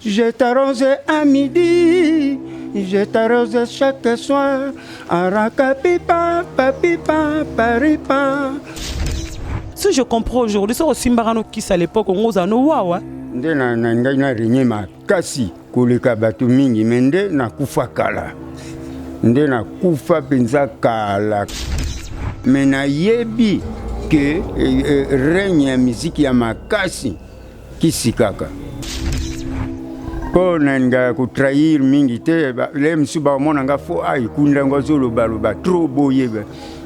Je t'arrose à midi, je t'arrose chaque soir. Arakapipa, papipa, paripa. Si je comprends aujourd'hui, soki osimbaka no kisi à l'époque, ongo ozala no wawa. Nde na na ngai na renye makasi koleka bato mingi, me nde nakufa kala, nde nakufa mpenza kala, me nayebi ke règne ya miziki ya makasi kisi kaka mpo nalingaka kotrahir mingi te. Le mosusu bakomona nga fo a ekunda yango azolobaloba trop boyeba,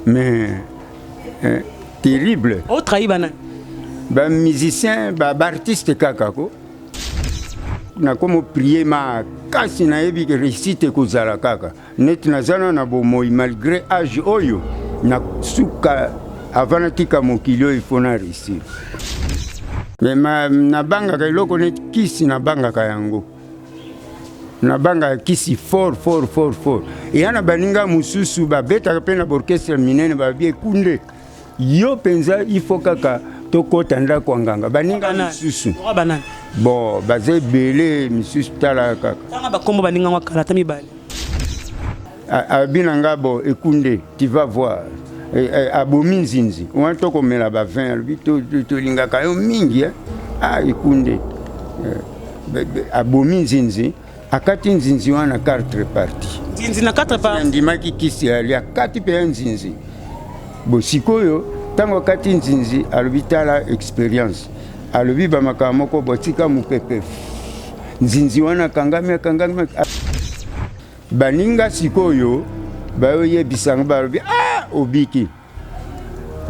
mais terrible. Otrahi banani? Bamusicien, baartiste kaka ko nakomo prier makasi. Nayebi ke réussite ekozala kaka neti naza na bomoi malgré âge oyo. Na suka, avant natika mokili oyo, il faut na réussir. Mais nabangaka eloko neti kisi, nabangaka yango, nabangaka kisi fort, fort, fort, fort. Eya na baninga mosusu babetaka mpe na baorchestre minene, babi ekunde yo mpenza, il faut kaka tokɔta ndako ya nganga. Baninga misusu banani? Bon, baza ebele misusu, tala kaka. Tanga bakombo baninga ngo kala, ata mibale. Abi na nga: "Bo ekunde, tu vas voir." Abomi nzinzi wana, tokomela bavin. Alobi: "Tolingaka yo mingi." Ah, ekunde abomi nzinzi, akati nzinzi wana quatre parties. Nzinzi na quatre parties? Andimaki kisi ali, akati mpe ya nzinzi. Bo sikoyo, ntango akati nzinzi, alobi: "Tala expérience." Alobi bamakambo moko, botika mopepe, nzinzi wana akangami, akangami. Baninga sikoyo bayoyebisanga, balobi: "Ah, obiki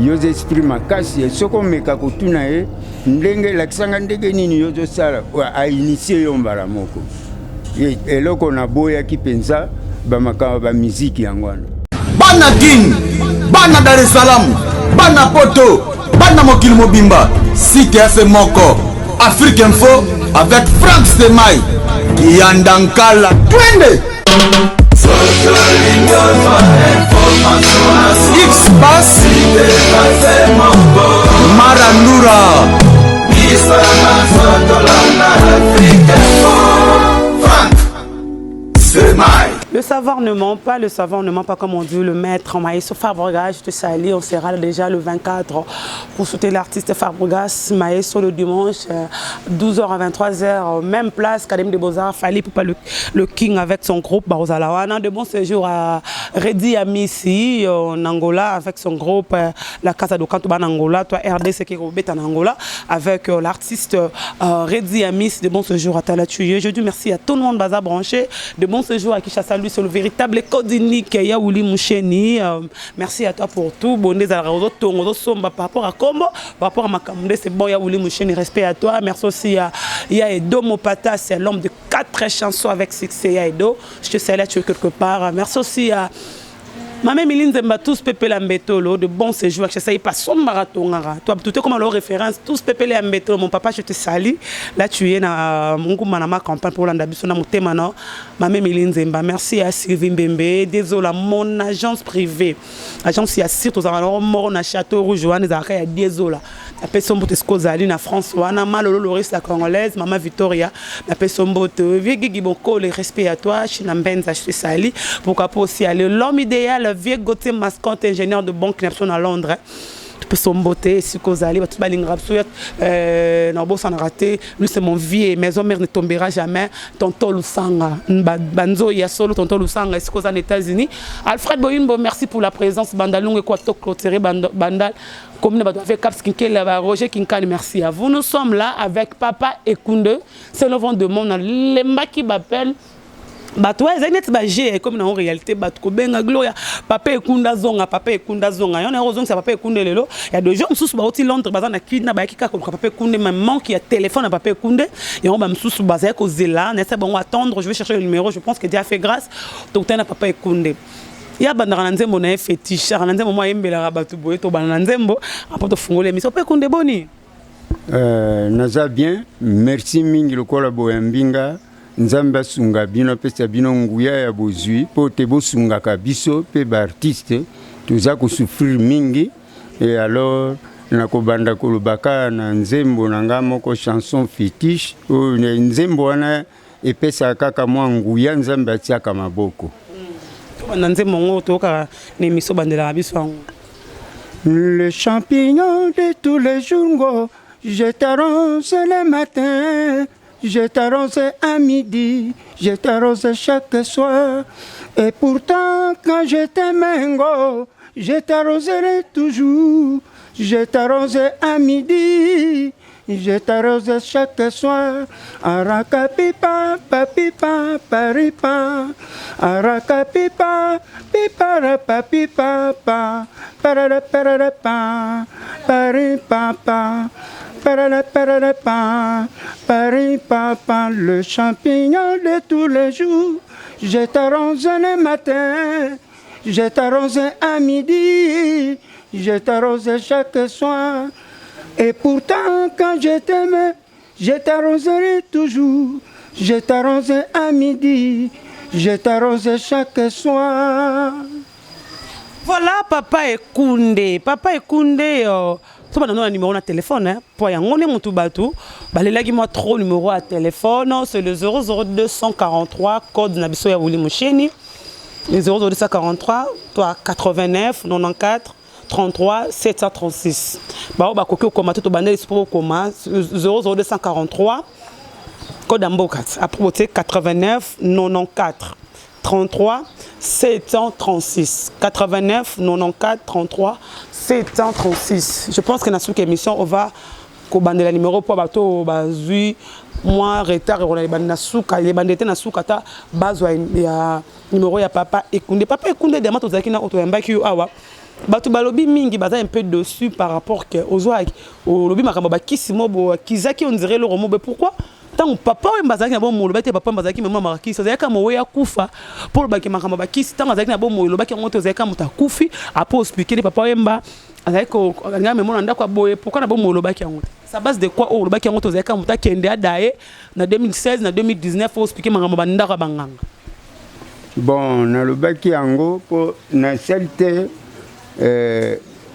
yo, oza esprit makasi. Soki omeka kotuna ye ndenge elakisanga ndenge nini yo ozosala, ainitie yo mbala moko." Eloko naboyaki mpenza bamakambo bamiziki yango wana. Bana Kin, bana Dar es Salaam, bana Poto, bana mokili mobimba, site ya se moko, Afrique Info avec Frank Semai Kiyanda Nkala. Twende X Bas Marandura. Frank Semai. Le savoir ne ment pas, le savoir ne ment pas, comme on dit, le maître Maestro Fabregas, je te salue, on sera là déjà le 24 pour soutenir l'artiste Fabregas, Maestro, le dimanche, 12h à 23h, même place, Académie de Beaux-Arts, Fally Ipupa le King avec son groupe bakozala wana. De bon séjour à Reddy Amisi en Angola avec son groupe la Casa do Canto en Angola, toi RDC qui est en Angola avec l'artiste Reddy Amisi, de bon séjour à Talatuye. Je dis merci à tout le monde baza branché, de bon séjour à Kinshasa, lui c'est le véritable code unique Yaouli Moucheni. Merci à toi pour tout. Bonne tongo somba par rapport à Kombo, par rapport à Makamde, c'est bon Yaouli Moucheni, respect à toi. Merci aussi à Yaedo Mopata, c'est l'homme de quatre chansons avec succès Yaedo. Je te salue, tu es quelque part. Merci aussi à Mame Milinzemba, tous Pepe Lambetolo, de bons séjours, je sais pas son marathon. Toi, tout est comme leur référence, tous Pepe Lambetolo, mon papa, je te salue. Là, tu es dans mon ma campagne pour l'Andabiso, na motema, non. Mame Milinzemba, merci à Sylvie Mbembe, désolé, mon agence privée. Agence ya sir, tozala moko na Château Rouge wana, ezalaka ya Désolé. Napesi mbote esika ozali na France wana, Malolo Loris la Congolaise, Mama Victoria, napesi mbote. Vieux Gigi Bokole, respect à toi. China Mbenza, je te salue. Pourquoi pas aussi aller l'homme idéal, vieux Gauthier Mascotte, ingénieur de banque na à Londres, topesa mbote esika ozali. Bato balingaka biso, na obosanaka te. Lui, c'est mon vieux, maison mère ne tombera jamais, tonton Lusanga banzoi ya solo, tonton Lusanga esika oza na États-Unis. Alfred Boyimbo, merci pour la présence. Bandalungu ekwa to clôturer Bandal commune, bato avec Caps Kinkela, ba Roger Kinkani, merci à vous. Nous sommes là avec papa Ekunde, c'est le vent de monde lembaki bapel bato wana ezali neti baje ekomi nango réalité. Bato kobenga Gloria: "Papa Ekunda zonga, papa Ekunda zonga." Yo na ozongisa papa Ekunde lelo ya de jour mosusu bauti Londres, baza na kina, bayaki kaka koluka papa Ekunde, ma manque ya téléphone ya papa Ekunde yango. Bamosusu bazali kozela nesa bango attendre. Je vais chercher le numéro, je pense que Dieu a fait grâce, tokutani na papa Ekunde. Ye abandaka na nzembo na ye fétiche, aka na nzembo mo ayembelaka bato boye. Tobanda na nzembo apo tofungola émission. Papa Ekunde, boni? Naza bien, merci mingi. Lokola boya mbinga, Nzambe asunga bino, apesa bino nguya ya bozwi mpo te bosungaka biso mpe baartiste toza kosouffrir mingi. Et alors Nakobanda koloba kaka na nzembo na nga moko, chanson fétiche oyo. Nzembo wana epesaka kaka mwa nguya, Nzambe atiaka maboko. Tobanda nzembo yango, toyokaka na émission, bandelaka biso yango. Le champignon de tous les jours, ngo, je t'arrose le matin, je t'arrose à midi, je t'arrose chaque soir. Et pourtant, quand je t'aime, ngo, je t'arroserai toujours. Je t'arrose à midi, je t'arrose chaque soir. Arakapipa, papipa, paripa. Arakapipa, pipa, rapapipa, pa. Parara, parara, pa. Paripa, pa. Parara, parara, pa. Paripa, pa. Le champignon de tous les jours. Je t'arrose le matin, je t'arrose à midi, je t'arrose chaque soir. Et pourtant, quand je t'aime, je t'arroserai toujours. Je t'arrose à midi, je t'arrose chaque soir. Voilà, papa Ekunde, papa Ekunde, tobanda no na numéro na téléphone, hein, po yango nde motu bato balelaki mwa trop. Numéro ya téléphone, c'est le 00243, code na biso ya Wuli Musheni, le 00243 to 89 94 33 736. Bao bakoki okoma te, tobanda esi mpo okoma 00243, code ya mboka, après botie 89 94 33 736, 89 94 33 736. Je pense que na suki émission, on va kobandela numéro mpo bato bazwi mwa retard ekona ebandi na suka, ebandi te na suka, ata bazwa ya numéro ya papa Ekunde. Papa Ekunde, dema tozalaki na oyo toyambaki yo awa, bato balobi mingi, baza un peu dessus par rapport ke ozwaki olobi makambo bakisi mo bo akizaki, on dirait eloko mo boye. Pourquoi ntango papa oyo bazalaki na bomoi olobaki te? Papa bazalaki mema makisi, azalaki kaka mowe akufa mpo olobaki makambo bakisi. Ntango azalaki na bomoi olobaki yango te, ozalaki kaka moto akufi apo expliquer nde papa Oyemba azalaki alinga memo na ndako ya boye. Pourquoi na bomoi olobaki yango te? Sa base de quoi oyo olobaki yango te? Ozalaki kaka moto akende adaye na 2016, na 2019 oyo expliquer makambo bandako ya banganga. Bon, nalobaki yango mpo nasali te,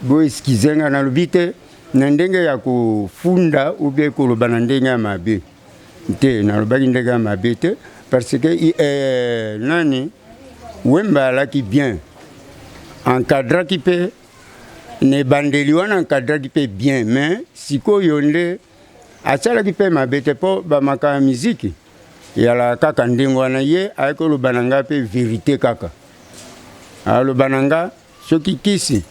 boexcuser nga, nalobi te na ndenge ya kofunda ou bien koloba na ndenge ya mabe te. Nalobaki ndenge ya mabe te parce que nani, Wemba alaki bien encadraki mpe na ebandeli wana, encadraki mpe bien, mais sikoyo nde asalaki mpe mabe te, mpo bamaka ya miziki eyalaka kaka ndenge wana. Ye ayaki koloba na nga mpe vérité kaka, aloba na nga soki kisi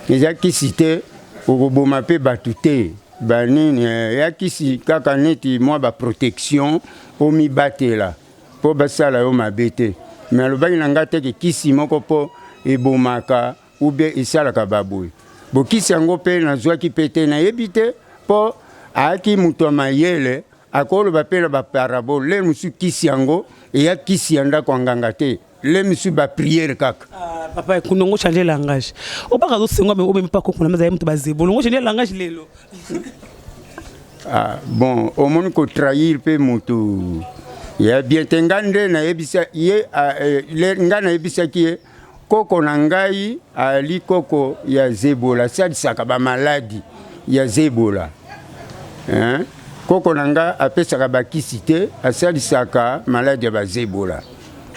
eza kisi te, okoboma mpe bato te, banini ya kisi kaka neti mwa baprotection omibatela mpo basala yo mabe te. Me alobaki na nga te ke kisi moko mpo ebomaka ou bien esalaka baboye. Bokisi yango mpe nazwaki mpe te, nayebi te, mpo ayaki moto ya mayele, akoloba mpe na baparabole. Le mosusu kisi yango eya kisi ya ndako ya nganga te, le mosusu baprière kaka. Ah, papa Ekunde, ngo changer langage, obaka azosenga me omemi mpa koko na meza ye moto bazebolo, ngo changer langage lelo. Ah, bon, omoni kotrahir mpe moto ya bien te. Nga nde nayebisa ye, ah, nga nayebisaki ye koko na ngai ali koko ya zebola, asalisaka bamaladi ya zebola, hein? Koko na nga apesaka bakisi te, asalisaka maladi ya bazebola.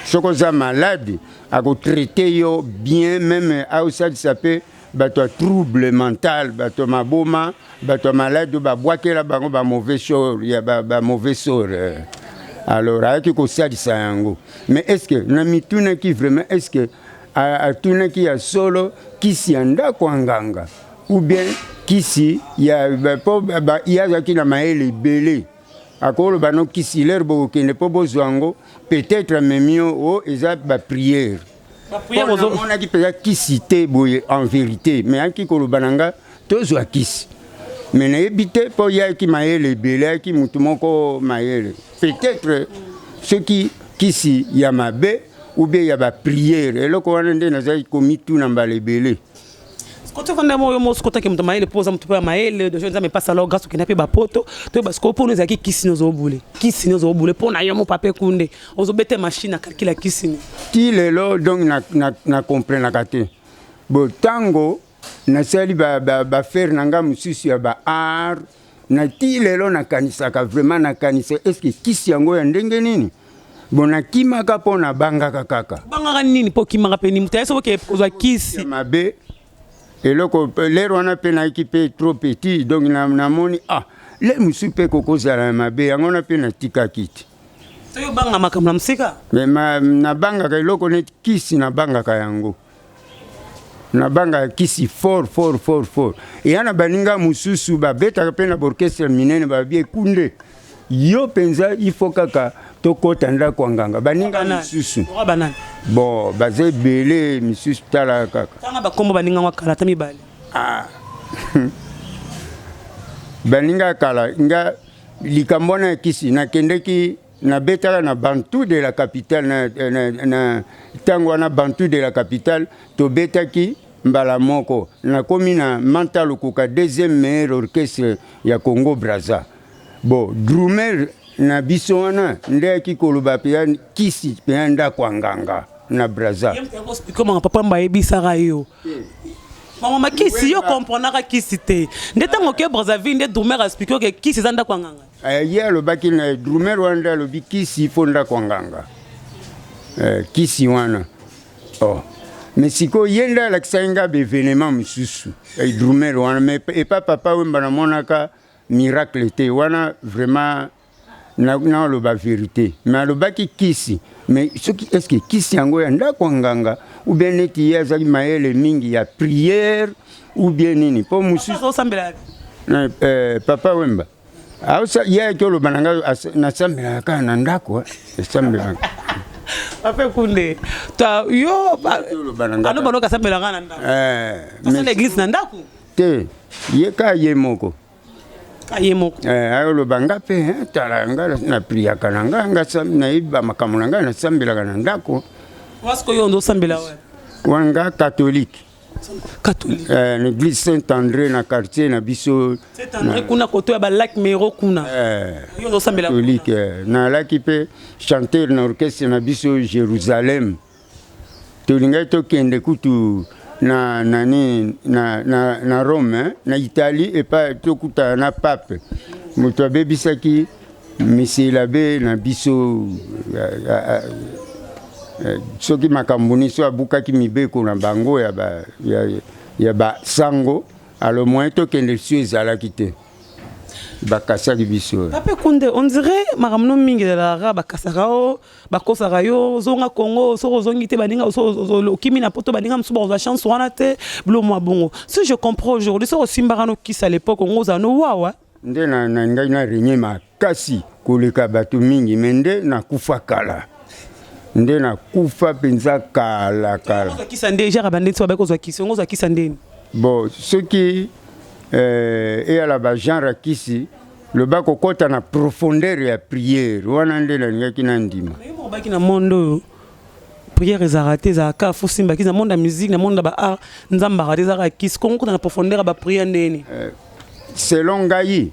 Soki oza malade, akotraiter yo bien, même aosalisa mpe bato ya trouble mental, bato ya maboma, bato ya maladi oyo babwakela bango bamauvais sort ya bamauvais sort. Alors ayaki kosalisa yango, mais est ce que na mitunaki vraiment, est ce que atunaki ya solo kisi ya ndako ya nganga ou bien kisi ya mpo ye azalaki na mayele ebele, akoloba no kisi lere bokokende mpo bozwa yango, peut-être amemi yo o eza baprière. Namonaki mpenza kisi te boye en vérité, mais ayaki koloba na nga tozwa kisi, mais nayebi te mpo ye ayaki mayele ebele, ayaki motu moko mayele. Peut-être soki kisi ya mabe ou bien ya baprière, eloko wana nde nazalaki komituna mbala ebele. Koto fanda mo yo mo sikotaki moto mayele, mpo oza moto mpe ya mayele deja, Nzambe epasa alors grâce okenda mpe bapoto. Toyeba sikoyo mpona ezalaki kisi ni ozobule, kisi ni ozobule mpo na yo mo papa Ekunde ozobete machine akalkila kisi ni. Ti lelo donc na comprenaka te bo ntango. Nasali ba ba b'affaires na nga mosusu ya ba art na ti lelo nakanisaka vraiment, nakanisa est ce que kisi yango ya ndenge nini? Bon, nakimaka mpo nabangaka kaka. Obangaka nini mpo okimaka mpe nini? Moto aye soki oke kozwa kisi. Mabe eloko lere wana mpe nayaki mpe trop petit, donc namoni ah le mosusu mpe kokozala ya mabe yango wana mpe natikaki te. Soki obanga makambo na mosika. Mais nabangaka eloko neti kisi, nabangaka yango, nabangaka kisi fort fort fort fort. Eya na baninga mosusu babetaka mpe na baorchestre minene, babi ekunde yo mpenza, il faut kaka tokɔta ndako ya nganga. Baninga misusu bon, baza ebele misusu, tala kaka. Tanga bakombo baninga ngo kala, ata mibale. Ah. Baninga ya kala nga, likambo wana ya kisi, nakendeki nabetaka na Bantu de la Capitale na ntango wana Bantu de la Capitale, tobetaki mbala moko, nakomi na Manta Lukuka, deuxième meilleur orchestre ya Congo Braza. Bon, drummer na biso wana nde ayaki koloba mpenza kisi mpenza ndako ya nganga na Braza. Komaka papa mba ayebisaka yo mama makisi, yo comprenaka kisi te, nde ntango oke Brazzaville nde drummer aexpliquer oke kisi eza ndako ya nganga. Ye alobaki na drummer wana nde alobi kisi fo ndako ya nganga, kisi wana. Oh. Mais sikoyo ye nde alakisaki nga baévénement mosusu, drummer wana. Mais epa Papa Wemba namonaka miracle te wana vraiment, naloba vérité. Mais alobaki kisi, mais soki est ce que kisi yango ya ndako ya nganga ou bien neti ye azalaki mayele mingi ya prière ou bien nini, mpo mosusu osambela. Papa Wemba ye ayaki oloba na ngai, nasambelaka kaka na ndako, esambelaka. Papa Ekunde, ta yo aloba noki asambelaka na ndako, asala église na ndako. Te, ye kaka ye moko. Ye moko. Ayoloba nga mpe tala, nga napriaka na nga, nga nayebi bamakambo na ngai, nasambelaka na ndako. Wasiko yo ozosambela wa? Wanga catholique. Catholique. Na église Saint André na quartier na biso. Saint André kuna, koto ya balac Mero kuna. Yo ozosambela. Catholique. Nalaki mpe chanteur na orchestre na biso Jérusalem. Tolingaki tokende kutu na nani na Rome, eh? Na Italie, epa tokutana na pape. Moto abebisaki monsieur l'abbé na biso, soki makambo nyonso, abukaki mibeko na bango ya basango. Alors moyen tokende so ezalaki te, bakasaki biso. Papa Kunde, on dirait makambo no mingi ezalaka bakasaka o bakosaka yo ozonga Congo. Soki ozongi te, baninga okimi na Poto, baninga mosusu bakozwa chance wana te. Bilo mwa bongo, si je comprends aujourd'hui, soki osimbaka no kisi à l'époque ongo, ozala no wawa. Nde na ngai na renye makasi koleka bato mingi, mais nde nakufa kala, nde nakufa mpenza kala kala. Kisa nde genre bandeti babaki kozwa kisi ongo, ozwa kisa ndeni? Bon, soki eyala bagenre ya kisi, loba kokɔta na profondeur ya prière wana nde nalingaki na ndima. Obaki na monde oyo prière ezalaka te, ezalaka fo simba kisi. Na monde ya musique, na monde ya baart, nzambe aka te, ezalaka kisi. Kongo kota na profondeur ya baprière ndeni? Selon ngai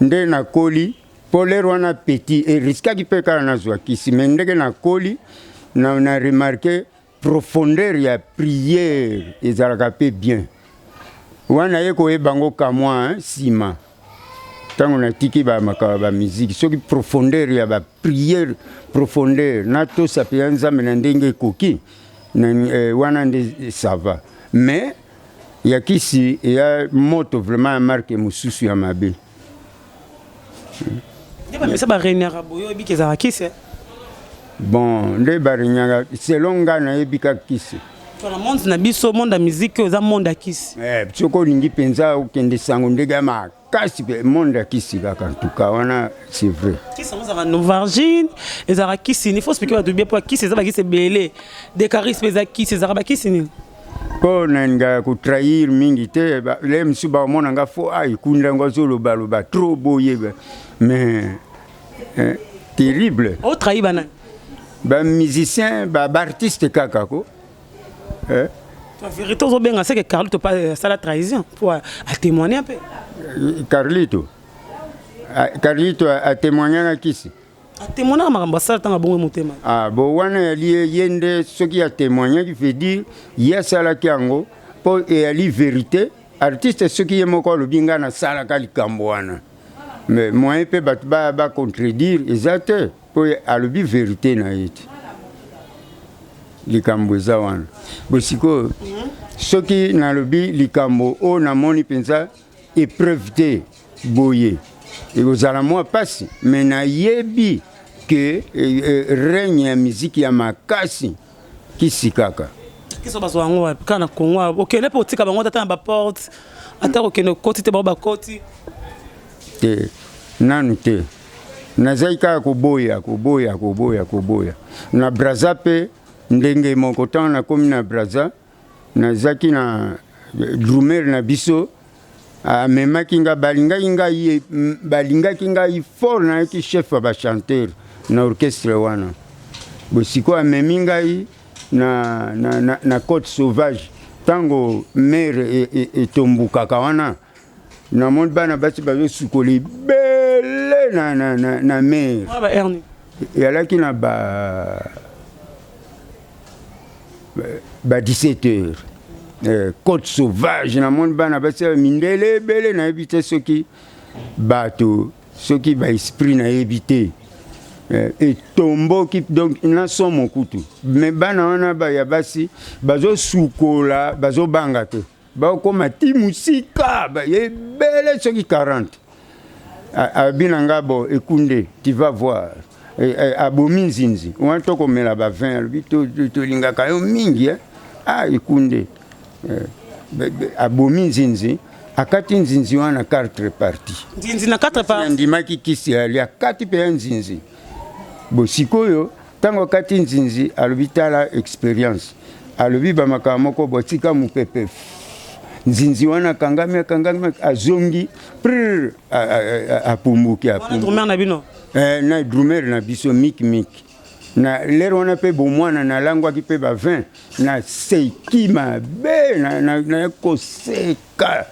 nde nakoli, mpo lere wana petit eriskaki mpe kaka nazwa kisi, mais ndenge nakoli na remarquer profondeur ya prière ezalaka mpe bien. Wana ye koyeba yango kamwa nsima ntango natiki bamakambo ya bamusique, soki profondeur ya baprière, profondeur natosa mpenza Nzambe na ndenge ekoki wana nde ça va. Mais ya kisi eya moto vraiment ya marque mosusu ya mabe. Nde bamisa baregnaka boye, oyebiki ezalaka kisi? Bon, nde baregnaka, selon nga nayebi kaka kisi. Na monde na biso, monde ya musique oyo eza monde ya kisi. Soki olingi mpenza okende sango ndenge ya makasi mpe monde ya kisi kaka, en tout cas wana c'est vrai. Kisi yango ezalaka Novargine, ezalaka kisi nini? Faut expliquer bato bien, mpo kisi eza bakisi ebele. Decaris mpe eza kisi. Ezalaka bakisi nini? Mpo nalingaka kotrahir mingi te. Le mosusu bakomona nga fo a ekunda yango azolobaloba trop boye, mais terrible. Otrahi banani? Bamusicien, baartiste kaka ko. Vérité ozobenga seke Carlito asala trahison po atémoigne mpe. Carlito, Carlito atémoignaka kisi. Atémoignaka makambo asala ntango abongo motema. Ah, bo wana yali ye nde soki atémoignaki, veut dire ye asalaki yango. Mpo eyali verite, artiste soki ye moko alobi ngai nasalaka likambo wana, mais moyen mpe bato bacontredire eza te, mpo alobi verite na ye te. Likambo eza wana. Bo sikoyo, soki nalobi likambo oyo namoni mpenza épreuve te boye, ekozala mwa mpasi, mais nayebi ke règne ya miziki ya makasi kisi kaka. Kiso bazwa yango wapi? Kaka na Congo? Okende mpe otika bango ata na baporte, ata kokende okoti te, bango bakoti. Te, nanu te. Nazali kaka koboya, koboya, koboya, koboya. Na Braza mpe ndenge moko. Ntango nakomi na Braza, nazalaki na drummer na biso, amemaki nga, balingaki ngai, balingaki ngai fort, nayaki chef ya bachanteur na orchestre wana. Bo sikoyo amemi ngai na côte sauvage, ntango mer etombukaka wana, namoni bana basi bazosukola ebele na mer. Eyalaki na ba 17 heures, côte sauvage, namoni bana basi ya mindele ebele. Nayebi te soki bato, soki baesprit, nayebi te. Etomboki, donc na somo kutu, mais bana wana ya basi bazosukola, bazobanga te, bakoma ti mosika, ebele soki 40. Abi na nga: "Bo ekunde, tu vas voir." Abomi nzinzi wana, tokomela ba 20. Alobi: "Tolingaka yo mingi." Ah, ekunde, abomi nzinzi, akati nzinzi wana quatre parties. Nzinzi na quatre parties. Andimaki kisi ali, akati mpe ya nzinzi. Bo sikoyo, ntango akati nzinzi, alobi: "Tala expérience." Alobi bamakambo moko, botika mopepe, nzinzi wana akangami, akangami, azongi prr, apumbuki. Drummer na bino? Na drummer na biso mik mik. Na lere wana mpe bomwana, nalangwaki mpe ba 20, naseki mabe, nakoseka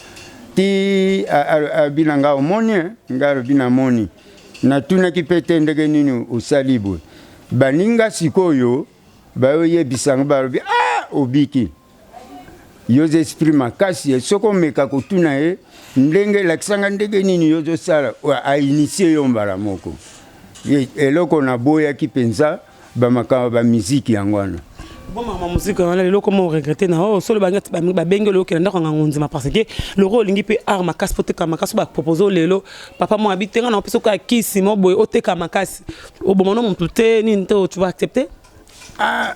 ti abi na nga: "Omoni?" Nga alobi: "Namoni." Natunaki mpe te ndenge nini osali boye. Baninga sikoyo bayoyebisanga, balobi: "Ah, obiki, yo oza esprit makasi." Soki omeka kotuna ye ndenge elakisanga ndenge nini yo ozosala, ainitie yo mbala moko. Eloko naboyaki mpenza bamakambo bamiziki yango wana. Bomama muziki wana, lelo koma oregrete na oyo solo babengi olo okende ndako yanga ngondima, parce que loko olingi mpe art makasi mpo oteka makasi. Bapropose lelo papa mo abi tenga na opesa okoya kisi mo boye, oteka makasi, oboma no motu te, nini te, tu vas accepter? Ah,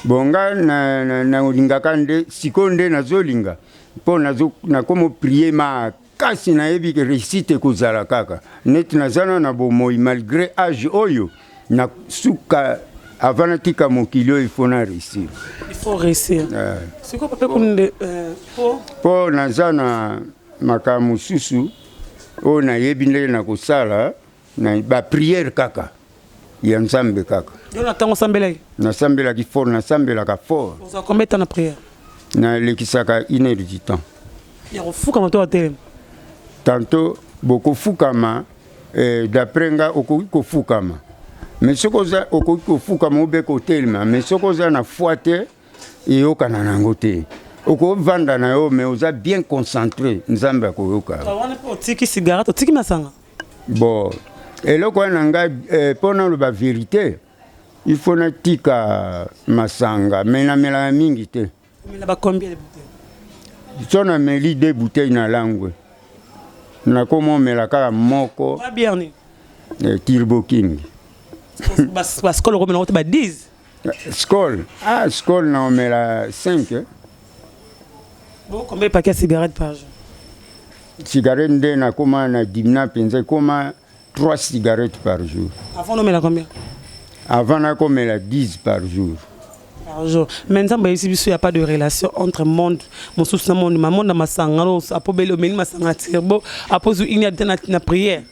bon, nga nalingaka nde sikoyo nde nazolinga, mpo nakoma prier makasi, nayebi ke réussite ekozala kaka neti naza na bomoi malgré âge oyo. Na suka, avant natika mokili oyo, il faut na réussir. Il faut réussir. Sikoyo papa Kunde, mpo naza na makambo mosusu oyo nayebi ndenge na kosala na baprière kaka ya Nzambe kaka. Yo na ntango osambelaki? Nasambelaki fort, nasambelaka fort. Ozwa combien temps na prière? Nalekisaka une heure du temps. Ya kofukama to atelema? Tantôt bokofukama, d'après nga okoki kofukama, mais soki oza, okoki kofukama obe kotelema, mais soki oza na foi te, eyokana nango te. Okovanda na yo, mais oza bien concentré, Nzambe akoyoka. Wana mpe otiki cigarette, otiki masanga? Bon, eloko wana ngai, mpo naloba vérité, il faut natika masanga, mais namelaka mingi te. Omela ba combien de bouteilles? So nameli deux bouteilles na langwe, nakoma omela kaka moko. Ba bière nini? Turbo King. Baskol okomela ngo te, ba 10? Skol, ah, Skol na omela 5 eh. Bon, combien de paquets de cigarettes par jour? Cigarette nde nakoma na dimina mpenza, ekoma 3 cigarettes par jour. Avant nomela combien? Avant nakomela 10 par jour. Par jour. Mais Nzambe ayebisi biso ya pas de relation entre monde mosusu na monde, monde na masanga. No apobeli, omeli masanga ya Turbo, apozu ini te na prière.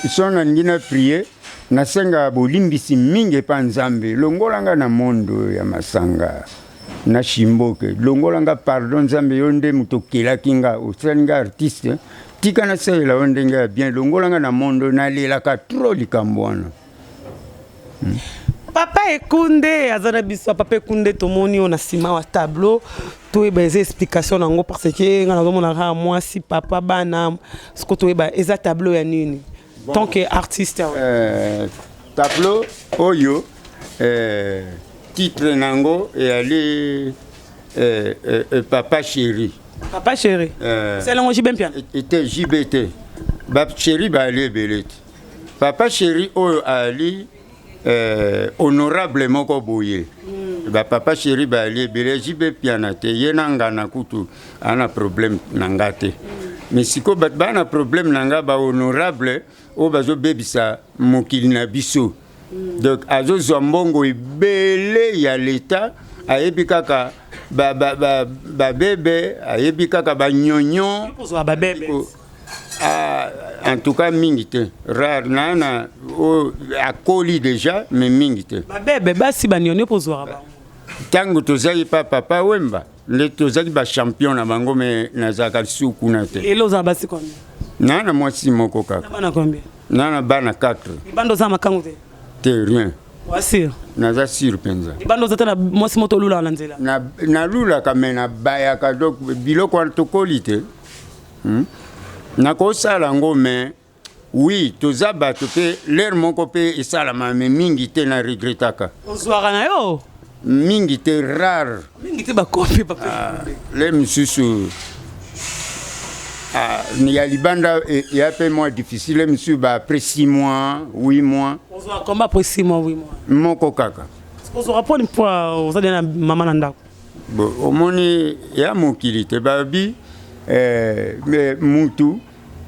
So nalingi na prier, nasengaka bolimbisi mingi epa Nzambe: "Longola nga na monde oyo ya masanga na shimboke, longola nga, pardon Nzambe. Yo nde moto okelaki nga, osali nga artiste, tika nasalela yo ndenge ya bien. Longola nga na monde oyo." Nalelaka trop likambo wana. Papa Ekunde aza na biso. Papa Ekunde, tomoni oyo na nsima wa tableau, toyeba eza explication nango, parce que nga nazomona kaka mwasi, papa, bana. Siko toyeba eza tableau ya nini, tant que artiste? Tableau oyo, titre nango eyali Papa Chéri. Papa Chéri. Selango JB Mpiana? Ete JB te, bachéri baali ebele te. Papa Chéri oyo ali honorable moko boye. Bapapa chéri baali ebele. JB Mpiana te, ye na nga na kutu ana problème na nga te. Mais sikoyo bato baa na problème na nga, bahonorable oyo bazobebisa mokili na biso. Donc azozwa mbongo ebele ya leta, ayebi kaka babebe, ayebi kaka banyonyo. Kozwa babebe? Ah, en tout cas mingi te, rare na oyo akoli déjà, mais mingi te. Babebe basi, banyonyo, mpo ozwaka bango? Ntango tozali pa Papa Wemba nde tozali bachampion na bango, mais nazalaka lisusu kuna te. Lelo ozala basi combien? Na mwasi moko kaka. Na bana combien? Na bana 4. Libanda oza makango te? Te, rien. Oza sûr? Naza sûr mpenza. Libanda oza te na mwasi moto olulaka na nzela? Nalulaka, mais nabayaka. Donc biloko wana tokoli te, Nakosala yango, mais oui, toza bato mpe lere moko mpe esalama, mais mingi te, na regretaka. Ozwaka na yo? Mingi te, rare. Mingi te, bakopi, papa. Ah, le mosusu, ah, ya libanda ya mpe mwa difficile. Mosusu ba après 6 mois, 8 mois. Ozwaka combien après 6 mois, 8 mois? Moko kaka. Ozwaka mponi mpo oza deya na mama na ndako? Bon, omoni ya mokili te, babi mutu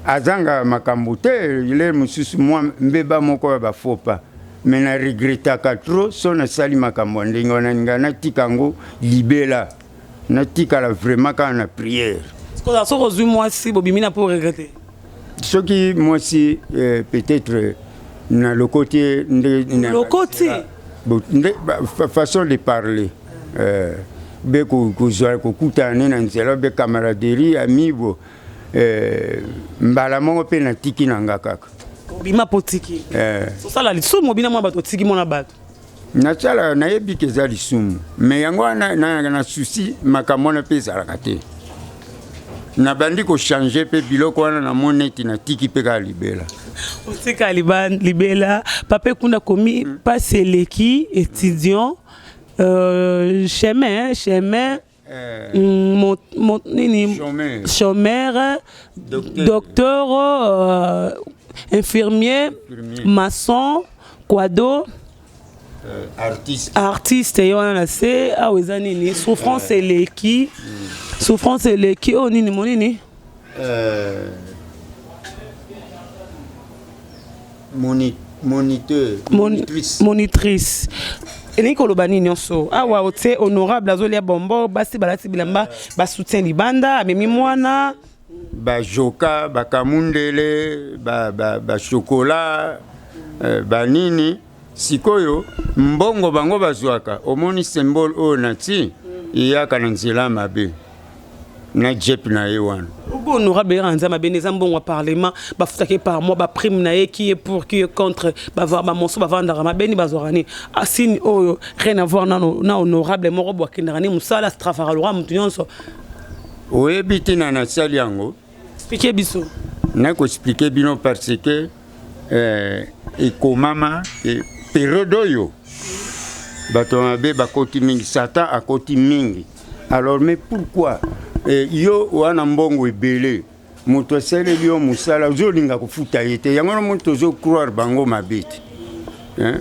azanga makambo te. Le mosusu mwa mbeba moko ya bafaux pas, mais na regretaka trop. So nasali makambo ya ndenge wana, ninga natika yango libela, natikala vraiment kaka na prière. Soki ozwi mwasi, bobimi na mpo regretter? Soki mwasi, peut-être nalokoti nde. Lokoti? Nde façon de parler, be kozwa kokutana ne na nzela, be camaraderie, ami bo, mbala moko mpe natiki na nga kaka. Obima mpo otiki? Osala lisumu, obina mwa bato, otiki mwana bato? Nasala, nayebi ke eza lisumu, mais yango wana na souci makambo wana mpe ezalaka te. Nabandi kochanger mpe biloko wana, namoni neti natiki mpe kaka libela. Otika libela. Papa Ekunda, komi mpasi eleki, étudiant, chemin chemin, nini, chômeur, docteur, infirmier, maçon, quado, artiste. Artiste ye wana na se awa eza nini? Souffrance eleki, souffrance eleki. Oyo nini, monini? Moniteur, monitrice. Monitrice elingi koloba nini nyonso awa? Otie honorable azolia bombo, basi balati bilamba basoutien libanda, amemi mwana. Bajoka, bakamundele, bachocolat, banini. Sikoyo mbongo bango bazwaka, omoni symbole oyo nati, eyaka na nzela mabe na jep na ye wana. Obo honorable eyaka na nzela mabe, eza mbongo ya parlement, bafutaki par mois, baprime na ye. Qui est pour, qui est contre? Bamosusu bavandaka mabeni, bazwaka nini? Asini oyo rien à voir nano na honorable moko bo akendaka ni mosala, travaillaka lokola motu nyonso. Oyebi ntina nasali yango? Explique biso. Nakoexpliquer bino parce que ekomama période oyo bato mabe bakoti mingi, Satan akoti mingi. Alors, mais pourquoi yo wana mbongo ebele, moto asaleli yo mosala, ozolinga kofuta ye te? Yango na moni tozocroire bango mabe te.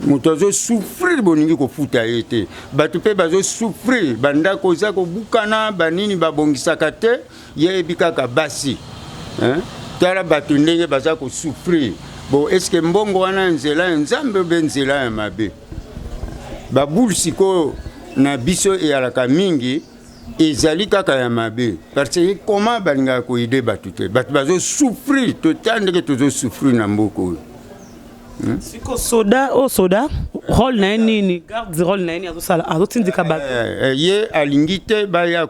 Moto azosouffrir, bolingi kofuta ye te. Bato mpe bazosouffrir, bandako eza kobukana, banini babongisaka te, yeyebi kaka basi. Tala bato ndenge baza kosouffrir. Bon, est-ce mbongo wana nzela ya Nzambe obe nzela ya mabe? Babulu sikoyo na biso eyalaka mingi, ezali kaka ya mabe, parce que comment balingaka koaider bato te? Bato bazosouffrir, tota ndenge tozosouffrir na mboka oyo. Siko soda oyo, soda rôle na ye nini? Garde rôle na ye nini azosala? Azotindika bato? Ye alingi te baya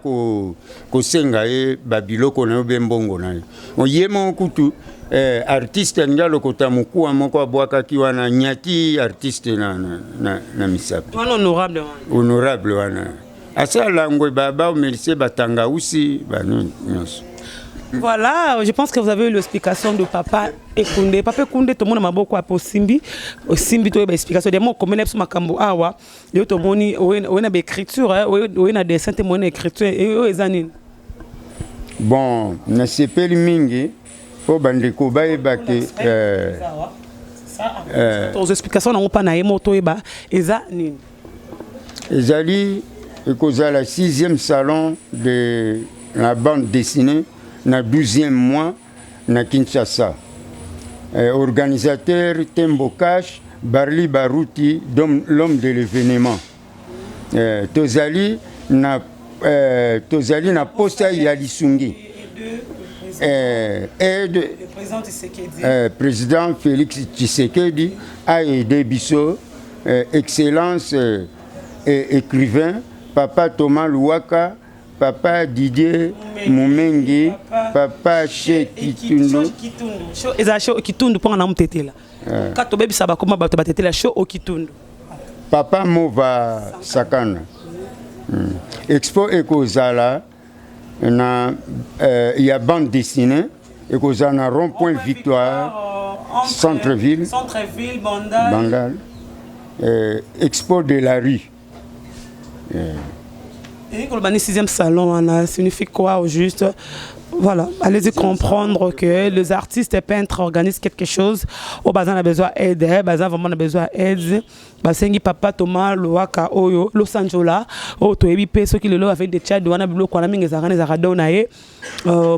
kosenga ye babiloko na yo be mbongo na ye. Ye moko kutu artiste alingi alokota mokuwa moko, abwakaki wana, nyati artiste na misapi. Wana honorable wana? Honorable wana asala ngwe, baomelise batangausi, banini nyonso. Voilà, je pense que vous avez eu l'explication de Papa Ekunde. Papa Ekunde, tout le monde m'a beaucoup osimbi, osimbi to ba explication de mo komena biso makambo awa. Yo to moni oye na ba écriture, oye na dessin te, moni écriture et oyo eza nini? Bon, nasepeli mingi mpo bandeko bayeba ke Tozo explication nango pa na ye mo toyeba eza nini. Ezali ekozala sixième salon de la bande dessinée na 12e mois na Kinshasa. Organisateur Tembo Cash Barli Baruti, l'homme de l'événement. Tozali na posa ya lisungi, aide. Président Félix Tshisekedi a aidé biso, excellence écrivain Papa Thomas Luwaka, Papa Didier Mumengi, Papa Che Kitundu. Eza Che Kitundu mpo na motetela ka tobebisa bakoma bato batetela Che Okitundu. Papa Mova Sakana. Expo ekozala na ya bande dessinée ekozala na rond point Victoire, centre-ville. Centre-ville, Bandal. Bandal, expo de la rue. Et koloba ni sixième salon wana signifie quoi au juste? Voilà, allez-y comprendre que les artistes et peintres organisent quelque chose oyo baza na besoin aide, baza vraiment na besoin aide. Basengi Papa Thomas Lowaka oyo Losanjola oyo toyebi mpe soki lelo avec de Tchad wana, biloko wana mingi ezalaka na ezalaka don na ye.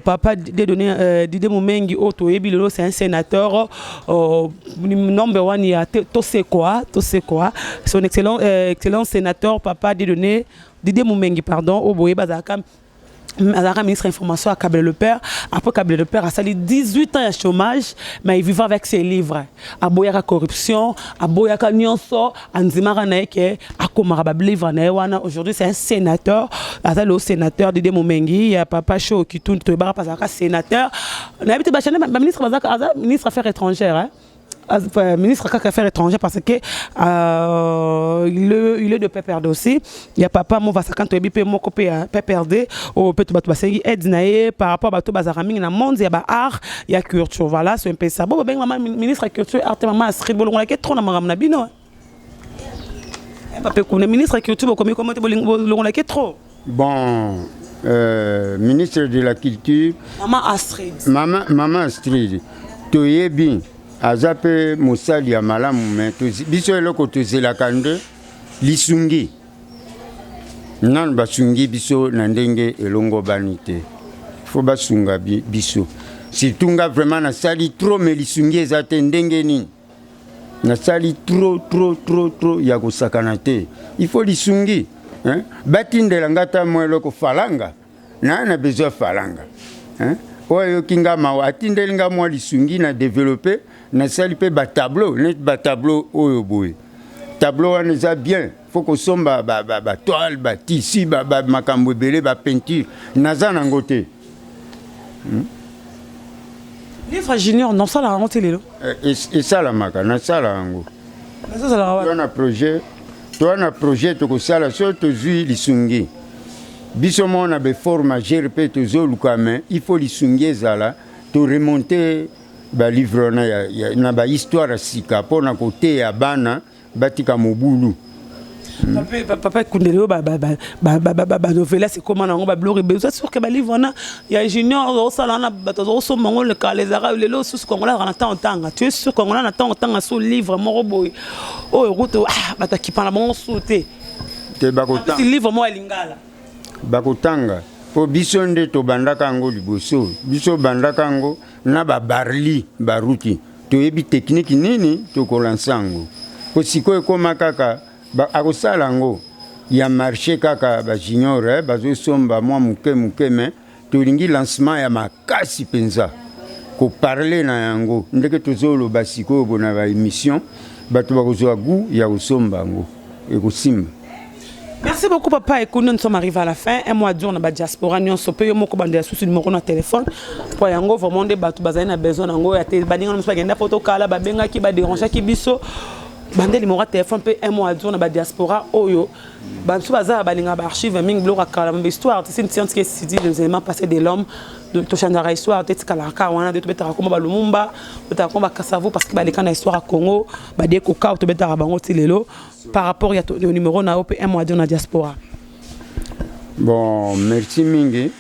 Papa Dieudonné Didier Mumengi oyo toyebi lelo, c'est un sénateur number one ya Tosekwa, Tosekwa, son excellent sénateur Papa Dieudonné Didier Mumengi, pardon, oyo boyebi azalaka ministre information à Kabila le père. Après Kabila le père asali 18 ans ya chômage, mais il vivait avec ses livres. Aboyaka corruption, aboyaka nyonso, andimaka na ye ke akomaka balivre na ye wana. Aujourd'hui c'est un sénateur, aza le sénateur Didier Mumengi ya Papa Sho Kitundu, toyebaka mpe azalaka sénateur. Nayebi te bachane baministre bazalaka, aza ministre affaires étrangères, hein? Enfin, ministre kaka affaires étrangères parce que il est de PPRD aussi. Il y a Papa Mova Sakanto toyebi mpe moko mpe ya PPRD oyo mpe bato basengi aide na ye par rapport bato bazalaka mingi na monde ya ba art, ya culture. Voilà, c'est un peu ça. Bo babengi mama ministre ya culture, art, mama Astrid, bolongolaki trop na makambo na bino. Papa Kuna, ministre ya culture, bokomi komo te, bolongolaki trop. Bon, ministre de la culture. Mama Astrid. Mama Astrid toyebi aza mpe mosali ya malamu, me biso eloko tozelaka nde lisungi. Nanu basungi biso na ndenge elongobani te. Fo basunga biso, surtout nga vraiment nasali trop, me lisungi eza te. Ndenge nini nasali trop, trop, trop, trop ya kosakana te. Il faut lisungi, hein? Batindela nga ata mwa eloko, falanga na besoin falanga, hein? Oyo ayoki nga mawa atindeli nga mwa lisungi na développe. Nasali mpe batableau, neti batableau oyo boye. Tableau wana eza bien, fo kosomba batoile, batissu, makambo ebele, bapeinture naza nango te. Livre junior nosala yango te lelo? Esalamaka, nasala yango. Toza na projet, toza na projet tokosala so tozwi lisungi. Biso moko na baeffort majeur mpe tozoluka, me il faut lisungi ezala, toremonte balivre wana na bahistoire ya sika mpona koteya bana batika mobulu. Papa Ekundeli, oyo banovelas ekóma nango, babiloko ebele, oza sûr ke balivre wana ya junior ozosala wana, bato azokosomba yango lekala ezalaka lelo susu? Kongola azalaka na ntango otanga, tu es sûr kongola na ntango otanga so livre moko boye oyo kutu bato akipa na bango su te? Te, bakotanga. Livre moko ya lingala. Bakotanga, mpo biso nde tobandaka yango liboso. Biso bandaka yango na babarli Baruti, toyebi technique nini tokolansa yango. Mpo sikoyo ekóma kaka akosala yango ya marché, kaka bajunior bazosomba mwa moke moke, me tolingi lancement ya makasi mpenza. Koparle na yango ndenge tozoloba sikoyo bo na baémission, bato bakozwa goût ya kosomba yango, ekosimba. Merci beaucoup, papa. Écoute, nous sommes arrivés à la fin. Un mois dur na ba diaspora nyonso pe yo moko bande ya susu numéro na téléphone. Po yango vraiment nde bato bazali na besoin nango ya te baninga mosusu bakenda poto kala, babengaki, badérangeaki biso. Bande numéro ya téléphone mpe un mois dur na ba diaspora oyo bamosusu baza balingaka baarchive mingi, biloko ya kala, ba histoire te. C'est une qui dit les éléments passés de l'homme. Tochangeaka histoire te, tikalaka kaka wana nde tobetaka komba balumumba, tobetaka komba Kasavu, parce que baleka na histoire ya Congo, badie koka, tobetaka bango ti lelo. Par rapport ya numéro na yo mpe un mois dur na diaspora. Bon, merci mingi.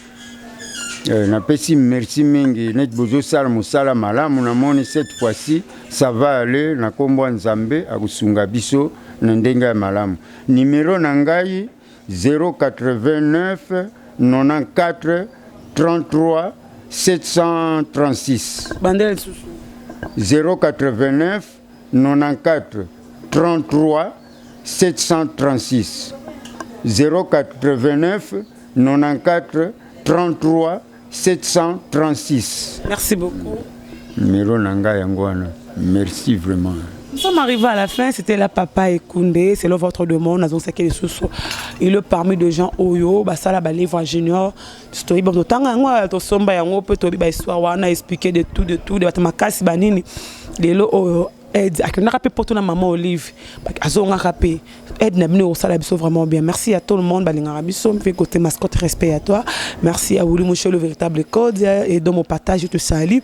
Napesi merci mingi neti bozosala mosala malamu. Namoni cette fois-ci ça va aller na nkombo ya Nzambe, akosunga biso na ndenge ya malamu. Numéro na ngai 089 94 33 736. Bandela lisusu. 089 94 33 736, 089 94 33 736. Merci beaucoup. Numéro na ngai yango wana. Merci vraiment. Nous sommes arrivés à la fin, c'était la papa Ekunde, c'est le votre demande, nous avons lisusu. Il est parmi des gens oyo, basala ba livre junior, toyi bon tanga yango, tosomba yango pe tobi ba histoire wana expliquer de tout de tout de bato makasi banini. Lelo oyo aide akendaka mpe poto na mama Olive, azongaka mpe aide na bino ekosala biso vraiment bien. Merci à tout le monde balingaka biso mpe côté mascotte, respect à toi. Merci à Willy Mouchel, le véritable code et dans mon partage, je te salue.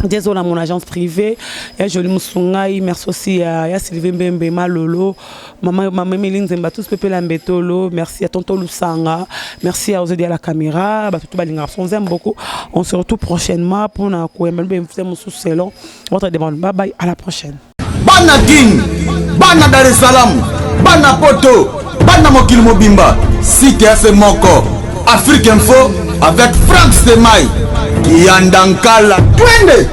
Désolé à mon agence privée, ya Jolie Musungai, merci aussi à ya Sylvie Mbembe, Malolo, Maman Maman Méline Zemba, tous Pépé Lambetolo, merci à Tonton Lusanga, merci à Ozedi à la caméra, bah, tout balinga, on aime beaucoup. On se retrouve prochainement pour na selon votre demande. Bye bye, à la prochaine. Bana Kin, bana Dar es Salaam, bana Poto, bana mokili mobimba, site ya se moko, Afrique Info avec Frank Stemay, Kianda Nkala, twende.